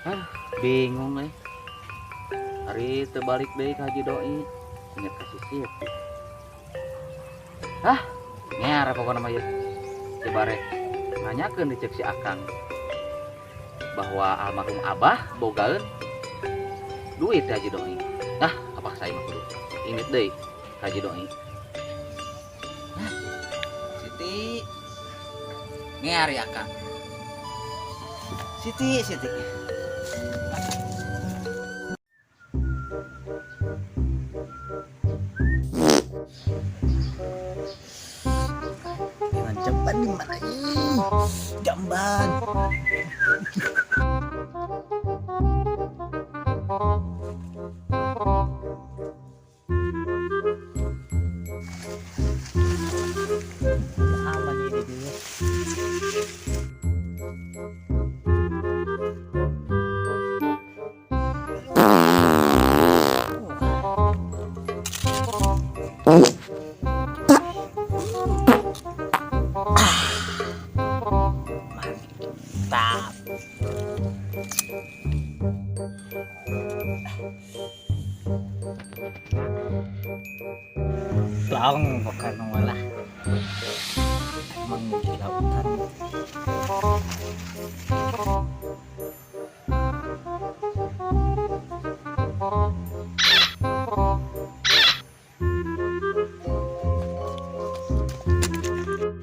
Hah, bingung euy. Ari teu balik deui ka Haji Doi. Inget ka si Siti. Hah, ngear pokona mah ieu. Coba rek nanyakeun di cek si Akang bahwa almarhum Abah bogaeun duit Haji Doi. Ah, apa saya mah kudu inget deui ka Haji Doi. Hah, Siti. Ngear ya Akang. Siti, Siti. Jangan jamban di mana ih? Jamban. Aman ini dia. Mantap. Long bukan malah. Emang di lautan.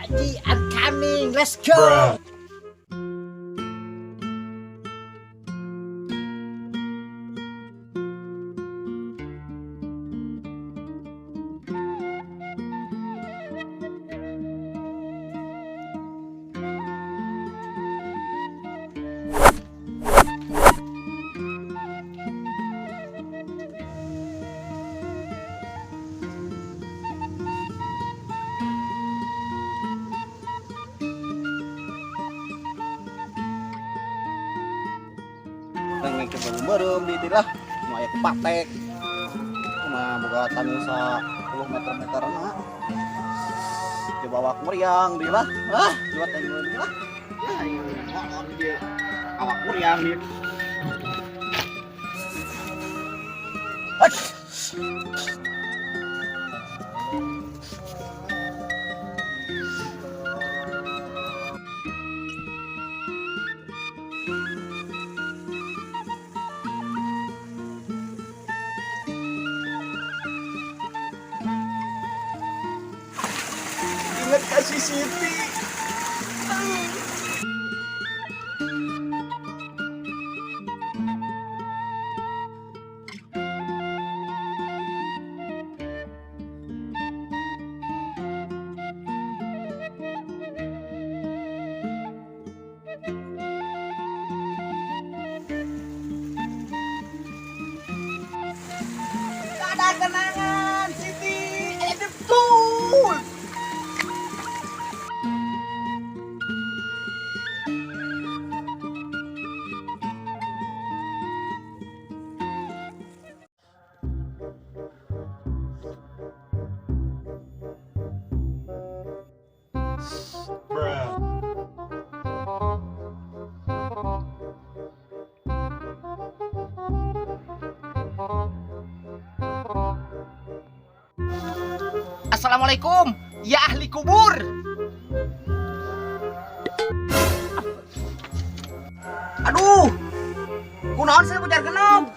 Aji, I'm coming. Let's go. Nang kebun di lah mau aya kepatek mah boga tanu sa 10 meter-meter na di bawah meriang di lah ah liwat aing di lah ya aing ngolor di dia awak meriang di. Ingat kasih Siti. Ada kenangan Siti. Betul. Assalamualaikum, ya ahli kubur. Aduh, kunaon sih pujar genog?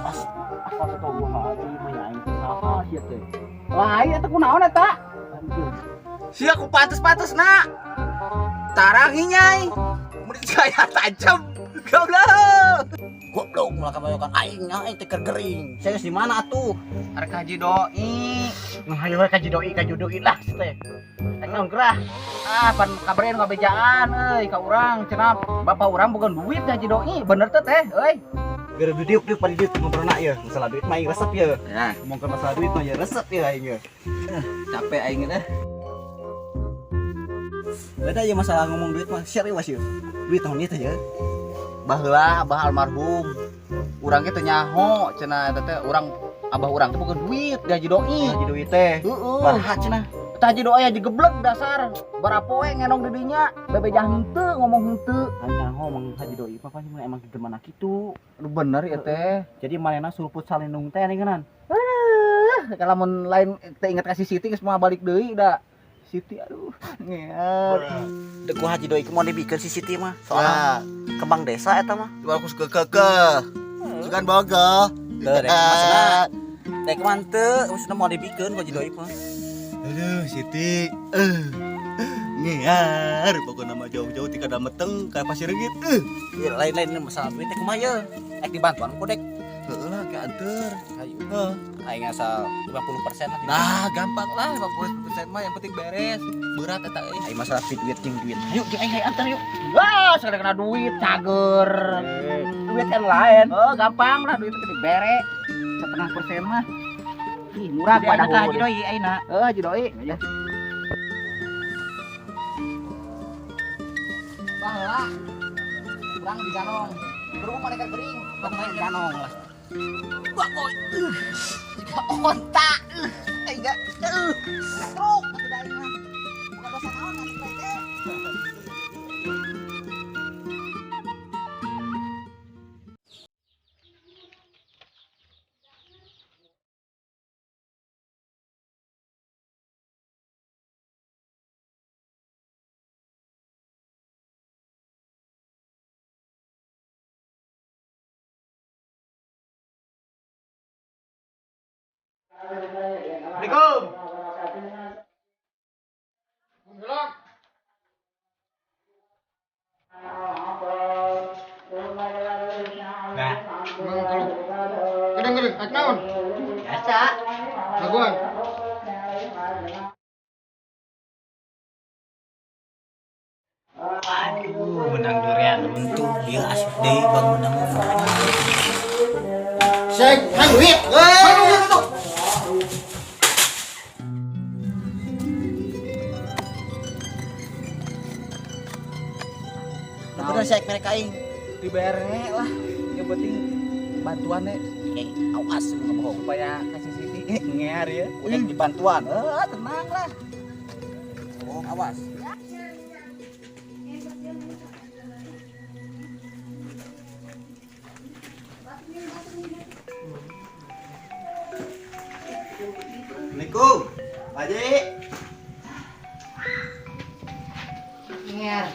Astagfirullahaladzim, aing saha sia teh? Lain eta kunaon eta? Sia ku pantes-pantes na. Tarang hinyai. Mun saya tajam. Goblok. Goblok malah kabayokan aing nya aing teh keur gering. Saya di mana atuh? Arek Haji Doi. Nah, ayo we ka Doi ka Doi lah teh. Rek naon gerah? Ah, pan kabareun ngabejaan euy ka urang cenah bapak urang boga duit Haji Doi. Bener teh teh euy. Biar diuk diuk pada diuk ngobrolna ya masalah duit mah aing resep ya. Nah, ngomongkeun masalah duit mah ya resep ya aing ya. Capek aing teh. Beda ya masalah ngomong duit mah serius ya. Duit tahun ieu teh ya. Baheula abah almarhum urang ge teu nyaho cenah eta teh urang abah urang teh boga duit di Haji Doi. Haji Doi teh. Heeh. Baraha cenah? Tah Haji Doi aja geblek dasar. Barapoe ngenong di dinya, bebeja henteu ngomong henteu. Nyaho Mang Haji Doi papa mah emang gimana kitu. Aduh bener ya teh. Jadi manehna suruput salindung teh ningeunan. Kalau mun lain teh inget kasih Siti geus moal balik deui da. Siti aduh ngeat. Deku Haji Doi mau dibikeun si Siti mah. Soalnya kembang desa eta mah. Cuma aku suka kekeh. Sukan boga. Teu rek maksudna rek mah teu, maksudna mau dibikeun ku Haji Doi mah. Aduh Siti. Ngear pokokna mah jauh-jauh tika dameteng ka pasir reungit. Ieu lain-lain masalah duit teh kumaha ye? Ek dibantuan ku dek. Heeh lah ke anter. Hayu. Heeh. Aing asal 50% lah. Nah, gampang lah 50% mah yang penting beres. Berat eta euy. Aing masalah duit jeung duit. Hayu jeung aing antar yuk. Wah, sekali kena duit cager. Duit kan lain. Oh, gampang lah duit itu dibere. 0,5% mah. Ih, murah Jadi pada aing teh Haji Doi ayeuna. Heeh, Haji Doi. Baheula. Urang di ganong. Berhubung mereka gering, urang di ganong lah. Bagoy. Jika onta. Enggak. Truk atuh da aing mah. Bukan dosa naon atuh teh. Assalamualaikum. Nah, emang kalau kadang-kadang ak naon? Biasa. Laguan. Aduh, menang durian runtuh dia asup deui bangun menang. Sek, hang duit. Hang duit tuh. Bener sih mereka aing. Dibere lah. Yang penting bantuannya Awas lu ngebohong. supaya kasih Siti ngear ya. Udah dibantuan. Tenang lah. Bohong awas. Assalamualaikum. Pak Haji. Ngear.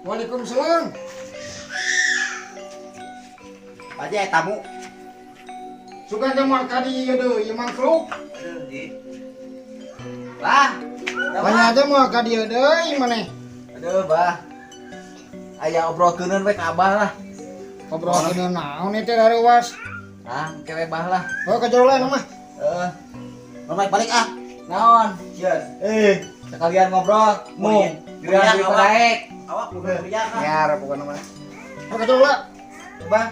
Waalaikumsalam. Pak Haji aya tamu. Sugan teh moal ka dieu deui ieu mangkluk. Aduh, Ji. Bah. Banyak teh moal ka dieu deui maneh. Aduh, Bah. Aya obrolkeun we ka Abah lah. Obrolkeun naon ieu teh dareuwas. Ah, engke we Bah lah. Oh, ka jero lain mah. Heeh. Balik balik ah. Naon? Yes. Sekalian ngobrol. Mung. Durian duit daek. Awak meriang ah. Ngear pokona mah. Oh, ka jero lah. Bah.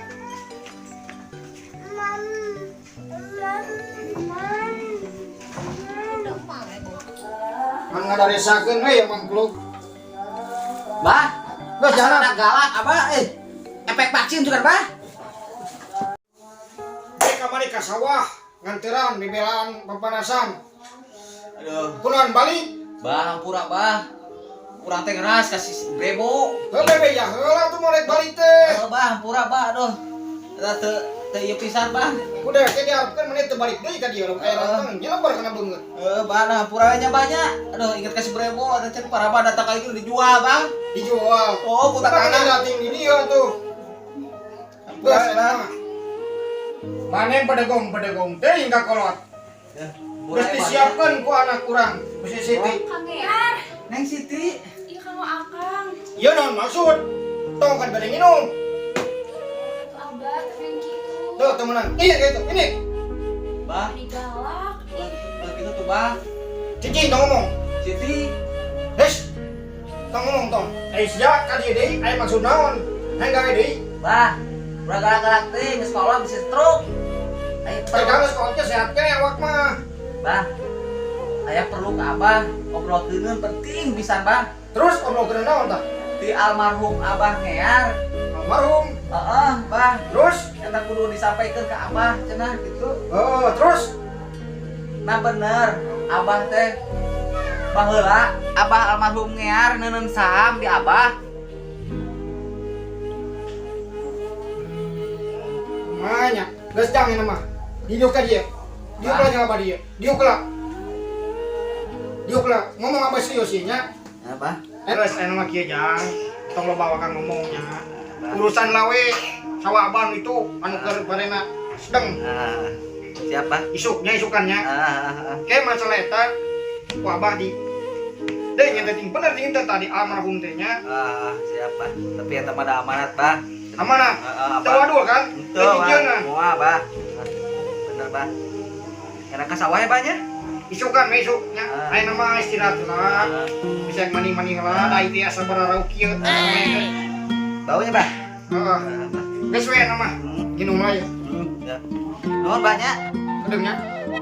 Kan ngadaresakeun we ieu mangkluk. Bah, Geus jalan. anak galak apa efek vaksin juga bah. Dek kamari ka sawah nganteran dibelaan papanasan. Aduh, Kunaon balik? bah hampura bah. Kurang teh ngeras kasih brebo. Heuh bebe ya heula tuh mau rek balik teh. Heuh bah hampura bah aduh. Eta teu teu ieu pisan bah. Kudu teh diharapkeun menit teu balik deui ka dieu aya rantang nyebar kana beungeut. Heuh bah nah hampura we nya banyak. Aduh inget kasih brebo ada cen parabah datang kali itu dijual bang. Dijual. Oh, ku Kudu tanah. dating di dieu tuh. Hampura Geus we, bah. mah. Mane pedegong-pedegong teh hingga kolot. Geus disiapkeun ku anak urang, ku si Siti. Kang Gear. Neng Siti. Iya kang akang. Ieu naon maksud? Tong kan bade nginum. Itu abah tapi yang gitu. Tuh temenan. Iya gitu. Ini. Bah, Ini galak. Ih, bah gitu tuh bah. Cici tong ngomong. Siti. Hes. Tong ngomong tong. Eh sia ka dieu deui aya maksud naon? Hayang gawe deui. Bah, udah galak-galak teh geus sekolah bisa stroke. Ayo Tegang geus kolotnya sehat keneh awak mah. Bah, aya perlu ke abah obrolkeun penting pisan bah. Terus obrolkeun naon tah? Di almarhum abah ngear. Almarhum. Heeh, Bah. Terus? Eta kudu disampaikan ke Abah cenah gitu. Oh, terus? Nah bener, Abah teh baheula Abah almarhum ngear neuneun saham di Abah. Kumanya, geus jang ini mah. Diuk ka dia. Diuk lah jeung Abah dia. Diuk lah. Diuk lah, ngomong apa serius sih nya? Apa? Terus aya mah kieu jang. Tong loba wakang ngomongnya. Urusan lawe sawah abang itu anu keur barena sedeng. Ah, siapa? Isuknya isukannya. Ah. Oke, masalah eta ku abah di deh nyata ting bener ting teh tadi almarhum teh nya. Ah, siapa? Tapi eta mah da amanat, Bah. Amanat. Heeh, Teu wadul kan? Henteu, Teu Bah. dijieunna. Moal, Bah. Bener, Bah. Enak ka sawah ya, Bah nya? Isukan we isuknya. Ah. Ayeuna mah istirahat lah. Bisa mani-mani lah, da itu asa bararauk kieu. Baunya, Bah. Heeh. Ah, Bah. Geus we ayeuna mah. Ginum lah ya. Ya. Nuhun, Bah nya. Aduh nya.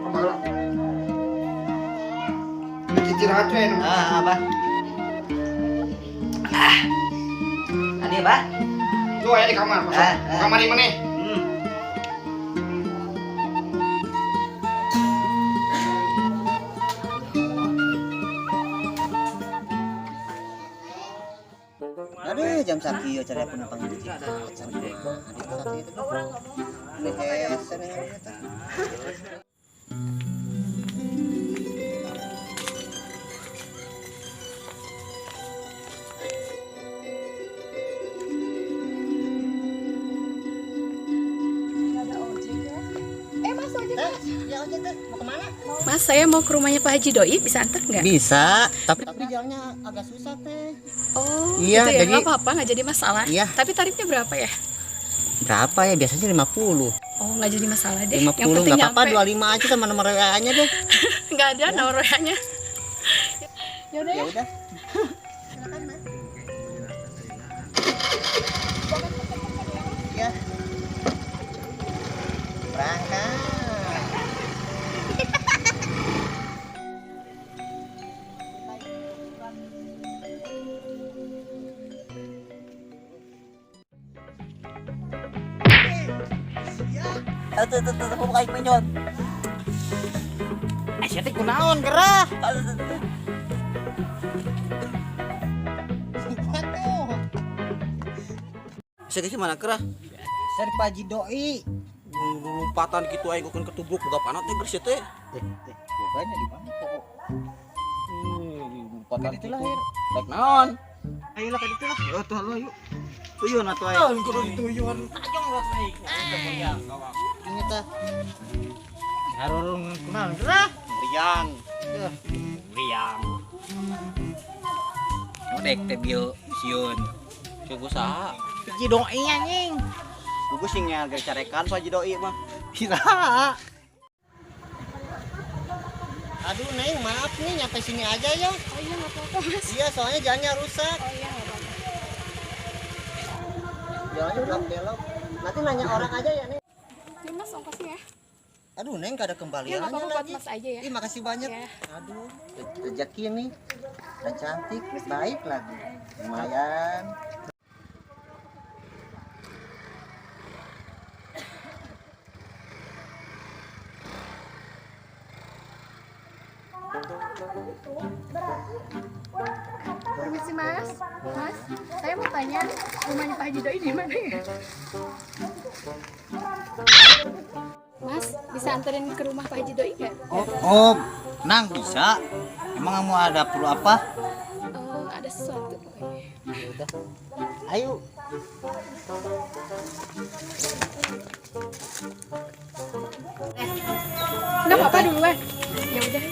Abah lah. Istirahat we ayeuna mah. Ah, Bah. Ah. Adi, Bah. Lu aya di kamar, masuk. Ah, ah. Kamar di mana? Aduh, jam sakieu cari penumpang di Ada ojek ya? Mas ojek Mas. Ya ojek teh, mau kemana? Mas, saya mau ke rumahnya Pak Haji Doi, bisa antar nggak? Bisa, tapi jalannya agak susah teh. Oh, Iya, gitu ya. jadi- Nggak apa-apa, nggak jadi masalah. Iya. Tapi tarifnya berapa ya? Berapa ya? Biasanya 50. Oh, nggak jadi masalah deh. Yang 50 penting nggak apa-apa, nyampe. 25 aja sama nomor WA-nya deh. Nggak ada nomor WA-nya. Ya udah Ya ya. udah. Ya. Berangkat. Tuh, tuh, tuh, tuh, buka penyon. Aisyah teh kunaon gerah. Bisa ke mana kerah? Ser Pak Haji Doi. Lompatan gitu aing gokeun ketubruk boga panot teh geus teh. Boganya di mana kok? Lompatan Itu lahir. Rek naon? Ayolah ka ditu lah. Oh, tuh lu yuk. Tuyun atuh aing. Kudu dituyun. Tajong lah aing. Ingat tah. Ngarurung kunaon gerah? Riang. Riang. Odek teh bieu sieun. Cek usaha. Haji Doi anjing. Gugus sing ngeal carekan Pak Haji Doi mah. Kira. Aduh Neng, maaf nih nyampe sini aja ya. Oh iya, nggak apa-apa Mas. Iya, soalnya jalannya rusak. Oh iya, nggak apa-apa. Jalannya belok-belok. Nanti nanya orang aja ya, Neng. Ini Mas ongkosnya ya. Aduh, Neng, gak ada Ya kembaliannya nggak apa-apa buat lagi. Mas aja ya. Ih, makasih banyak. Ya. Aduh, rezeki nih. Udah cantik, baik lagi. Lumayan. Permisi Mas. Mas, saya mau tanya rumahnya Pak Haji Doi di mana ya? Mas, bisa anterin ke rumah Pak Haji Doi nggak? Oh, Nang bisa. Emang kamu ada perlu apa? Ada sesuatu pokoknya. Ya udah. Ayo. Nggak apa-apa duluan. Ya udah.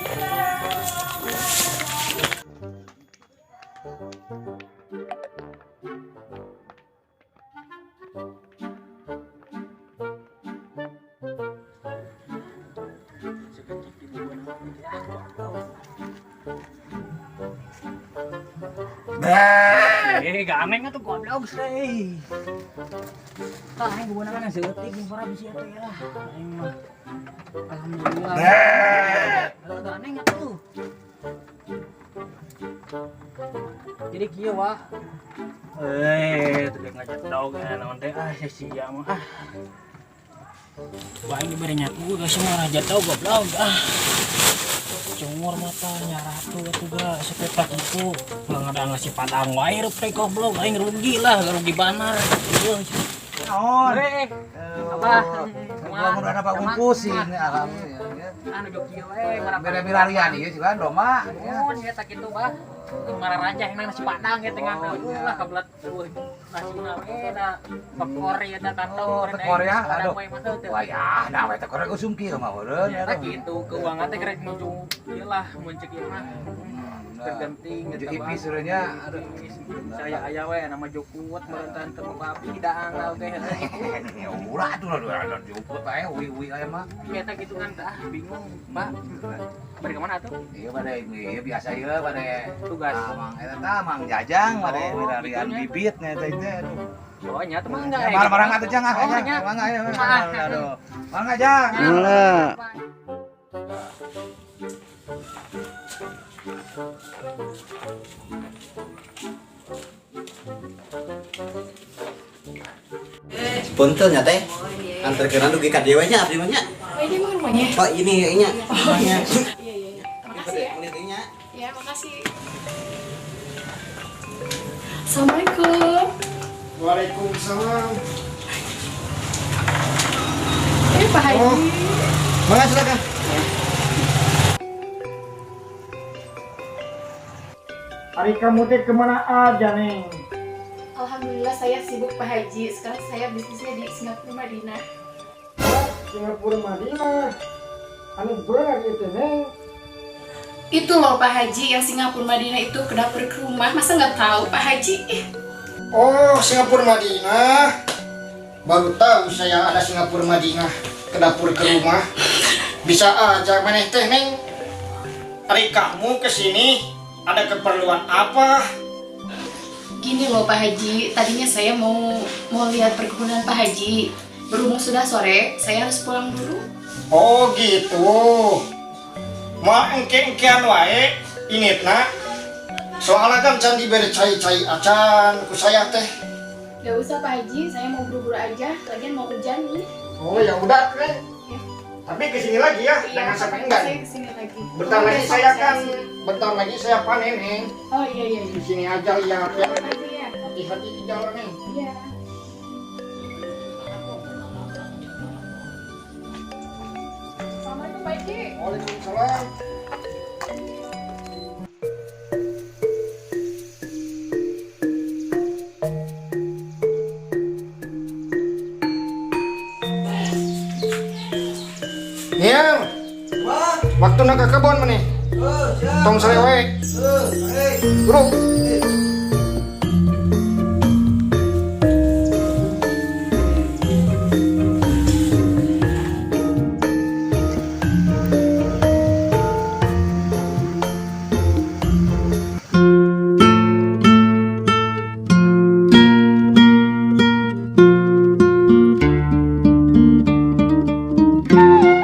Gameng atuh goblok sih. Tah aing gunakan seutik para bisi atuh ya lah. Aing mah. Alhamdulillah. Halo ganeng atuh. Jadi kieu wah. Eh, teu ngajedog naon teh ah sia mah ah. Wah, ini bari nyapu geus semua raja tau goblok ah. Cungor mata nyaratu atuh ga sepetak itu. Ulah ngadang nasi padang wae reup teh goblok aing rugi lah, rugi banar. Naon? Abah. Gua mun ada Pak pusing alhamdulillah. Anu jog kieu we Bere-berarian ieu sih kan doma. Mun ya tak kitu bah. Mararaja yang nasi padang ya tengah lah kebelet nasi we da tekor ya da kantong Tekor ya aduh. Wah ya, nah we tekor usum kieu mah eureun. Ya gitu keuangan teh kerek nuju ieu lah mun cek ieu mah. Tergenting gitu ipis sebenarnya aduh saya aya we nama jokut meureun teu babi daang oge ya ulah atuh lah jukut aya uwi-uwi aya mah. Iya teh gitu kan ah bingung Pak. Bari kemana atuh? Iya pada iya biasa ieu pada tugas. Mang eta tah Mang Jajang pada milarian bibit nya eta teh aduh. Oh nya teh mah enggak. Marang atuh Jang ah. Mangga ayo. Aduh. Mangga Jang. Punten nya teh. Anterkeun dugi ka dieu nya abdi mah nya. Oh, ini emang rumahnya? Oh, ini nya. Rumahnya. Iya, iya, iya. Makasih ya. Nya. Ya, makasih. Assalamualaikum. Waalaikumsalam. Pak Haji. Oh. Mangga silakan. Hari kamu teh kemana aja nih? Alhamdulillah saya sibuk Pak Haji. Sekarang saya bisnisnya di Singapura Madinah. Oh, Singapura Madinah. Anu benar itu neng. Itu loh Pak Haji yang Singapura Madinah itu ke dapur ke rumah. Masa nggak tahu Pak Haji? Oh, Singapura Madinah. Baru tahu saya ada Singapura Madinah ke dapur ke rumah. Bisa aja maneh teh neng. Hari kamu kesini ada keperluan apa? Gini loh Pak Haji, tadinya saya mau lihat perkebunan Pak Haji. Berhubung sudah sore, saya harus pulang dulu. Oh gitu. Mau engke-engkean wae initna. Soalnya kan can diberi cai-cai acan ku saya teh. Gak usah Pak Haji, saya mau buru-buru aja. Lagian mau hujan nih. Oh ya udah kan. Ya. Tapi kesini lagi ya, iya, jangan sampai enggak. Saya kesini lagi. Bentar lagi saya kan, bentar lagi saya panen nih. Oh iya iya. Di sini aja lihat ya. Hati-hati di jalan nih. Iya. Assalamualaikum Pak Haji. Waalaikumsalam. Niam, waktu nak ke kebun mana? Tong selewe. Bro.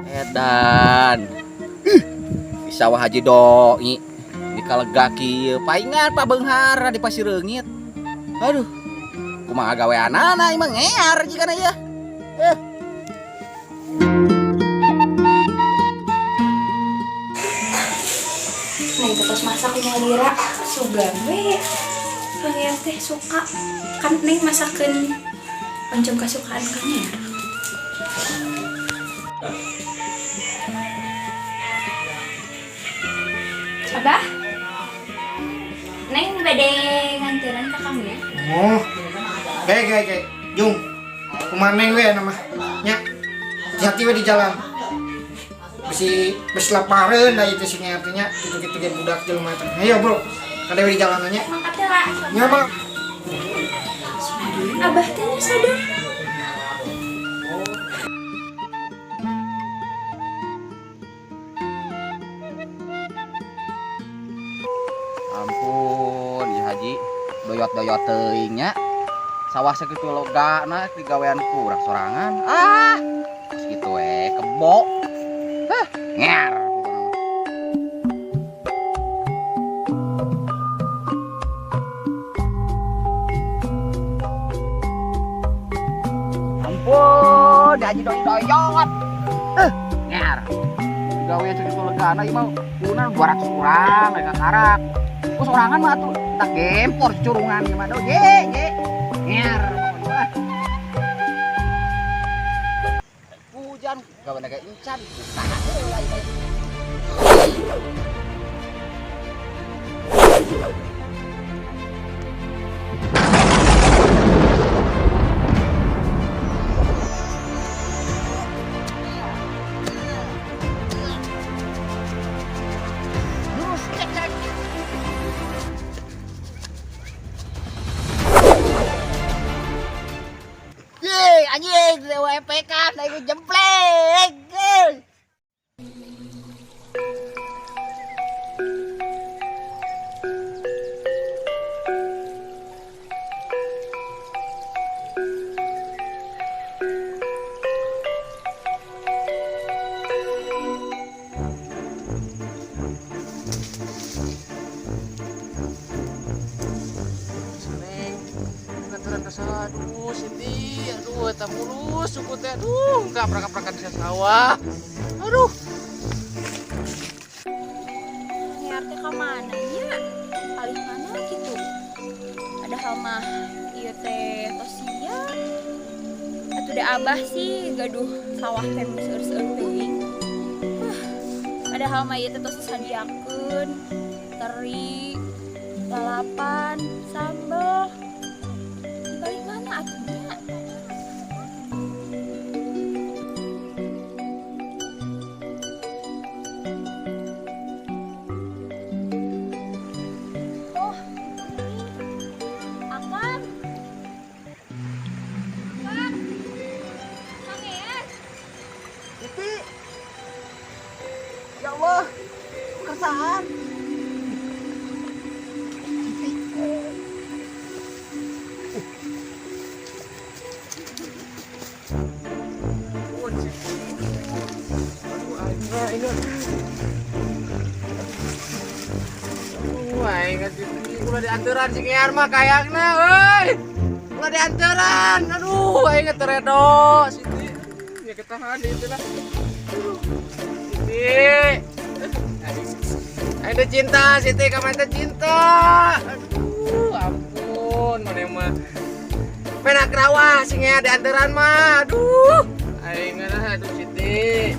Edan. Di sawah Haji Doi di kalega kieu paingan Pak Beunghar di Pasir Reungit. Aduh. Kumaha gaweanana ieu mah ngear jigana ieu. Nah itu pas masak kumaha lira sugan we. Kang Yar teh suka kan neng masakeun oncom kasukaan Kang Yar. Abah, neng bade nganteran ka kamu ya? Oh, baik. Jung, kumaha neng we nama nya. Hati-hati we di jalan. Bisi besi lapareun da ieu teh sing artinya kitu-kitu ge budak jelema teh. Ayo bro, kade we di jalan nya. Mangkat teh lah. Nya bang. Abah teh sadar. Ampun, ya Haji, doyot-doyot teuing nya. Sawah sakitu logana digawean kurang sorangan. Ah, geus kitu we kebo. Hah, ngear pokona mah. Haji Doi doyot. Ngar. Gawe sakitu legana ieu mah kuna 200 urang mereka karak. Ku sorangan mah atuh tak gempor curungan ieu mah do ye ye. Ngar. Hujan gawe naga incan tahan heula ieu. Anjing, WP kan, lagi jempleng. Aduh, Siti, aduh, eta mulus suku teh, aduh, enggak peraka-peraka di sawah. Aduh. Nyiar teh ka mana nya? Paling mana gitu. Padahal mah ieu teh tos siang. Atuh da abah sih gaduh sawah teh nu seueur-seueur teuing. Padahal mah ieu teh tos disadiakeun teri, lalapan, sambel. Balik mana atunya? Oh, ini Akang. Akang. Kang Ean. Siti. Ya Allah, keresahan. Siti. Ulah dianteran si Ngear mah kayakna euy. Ulah dianteran. Aduh, aing teredo Siti. Ya ketahan itu lah. Siti. Aing teh cinta Siti ka maneh teh cinta. Aduh, ampun maneh mah. Penak rawa si Ngear dianteran mah. Aduh. Aing lah aduh Siti.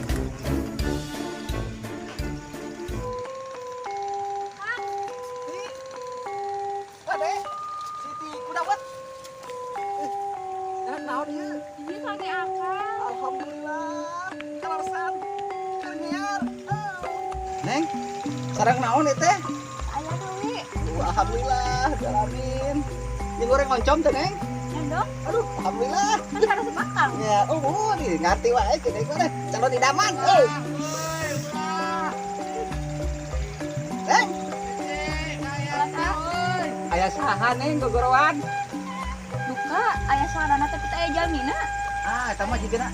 Neng, sarang naon ieu teh? Aya deui. Alhamdulillah, jalanin. Ini goreng oncom teh, Neng. Endong. Aduh, alhamdulillah. Kan harus bakal. Ya, oh, nih ngerti wae cek teh. Calon idaman, euy. Neng. Aya saha Neng gogoroan? Duka, aya sarana tapi teh aya jalmina. Ah, eta mah jigana.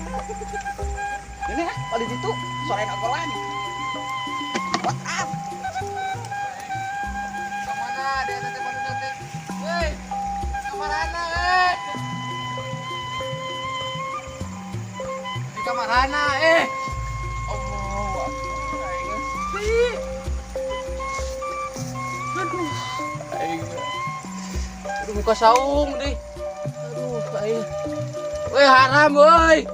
Ini ah, paling ditu sore ogoroan. What up? Kemana dia teh manusia teh? Woi, kamarana eh? Di kamarana eh? Allah, aing sih. Aduh, aing. Aduh muka saung deh. Aduh, aing. Woi haram woi.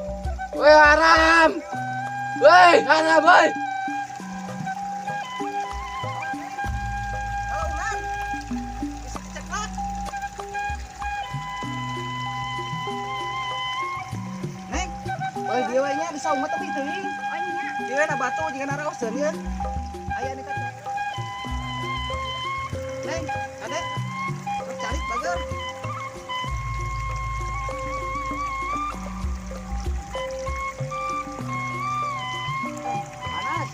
Woi haram. Woi haram woi. Oh, dia we nya di saung mah tapi teuing. Oh nya. Dia na batu jeung na raoseun ieu. Aya di kaca. Neng, ade. Terus cari bager. Panas.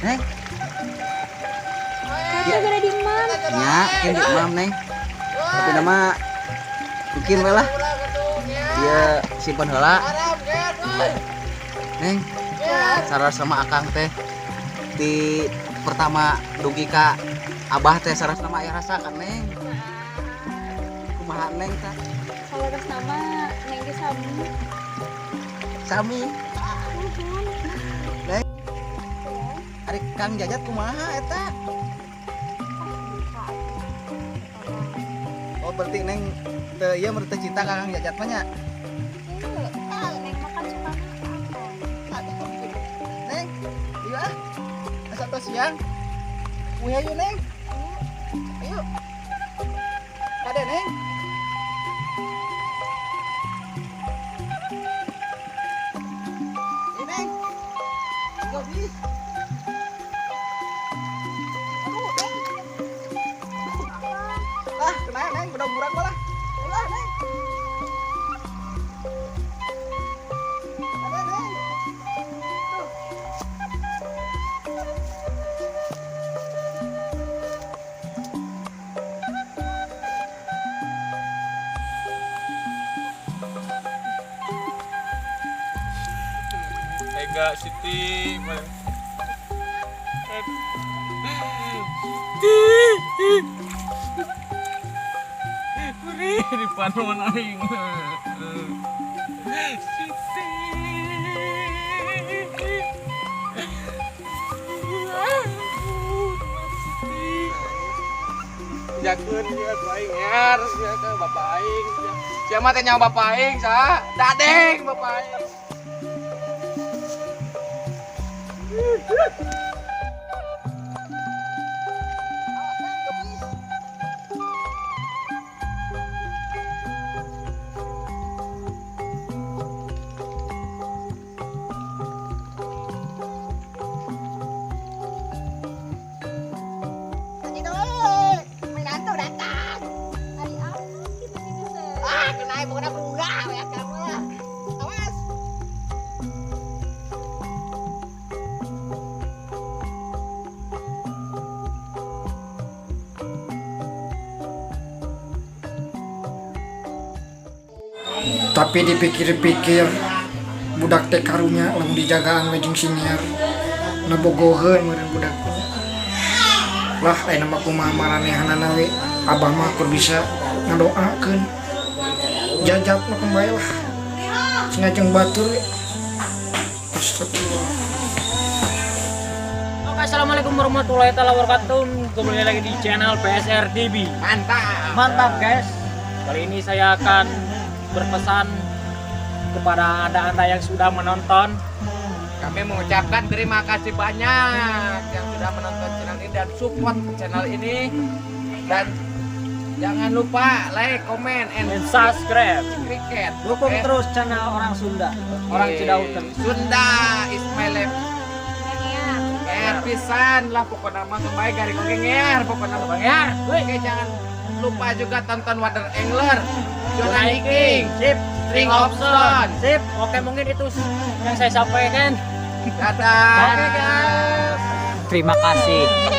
Neng. Gara-gara di imam. Nya, mungkin di imam, Neng. Tapi nama bikin we lah. Dia simpen heula. Neng, sarar sama akang teh di pertama dugi ka abah teh sarar sama aya rasa kan Neng. Kumaha Neng tah? Saleresna mah Neng ge sami. Sami. Neng. Ari Kang Jajat kumaha eta? Oh, berarti Neng teu ieu meureun teu cinta ka Kang Jajat mah nya? Neng makan sukana apa? Neng, ieu ah. Asa tos siang. Uy ayo Neng. Ayo. Kade Neng. Ini Neng. Gobi. Aduh, Neng. Ah, kena Neng, udah murah malah. Ulah Neng. Kade Neng. Tuh. Tega Siti. Siti. Beri di panon aing. Siti. Jakeun dia ku aing ngar sia ke bapak aing. Sia mah teh nyawa bapak aing saha? Dadeng bapak aing. Menantu datang. Ari apa gitu-gitu seh. Ah, kena pokoknya bunga ya kamu lah. Awas. Tapi dipikir-pikir budak teh karunya lamun dijagaan we jeung siniar. Nabogoheun meureun budak teh. Lah ayeuna mah kumaha maranehanana we, abah mah kur bisa ngadoakeun. Jajat mah kembali lah. Cenah jeung batur we. Astagfirullah. Oke, assalamualaikum warahmatullahi taala wabarakatuh. Kembali lagi di channel PSR TV. Mantap. Mantap guys. Kali ini saya akan berpesan kepada anda-anda yang sudah menonton. Kami mengucapkan terima kasih banyak yang sudah menonton channel ini dan support channel ini. Dan jangan lupa like, comment, and And subscribe. Cricket. Dukung Oke? terus channel orang Sunda, orang Oke. Cidautan. Sunda is my life. Ngeer pisan lah pokoknya mah kebaik gari oge ngeer pokoknya mah ngeer. Oke, jangan lupa juga tonton Water Angler, Jonah King, Sip, String of Stone. Sip. Oke, mungkin itu yang saya sampaikan. Dadah. Oke, guys. Terima kasih.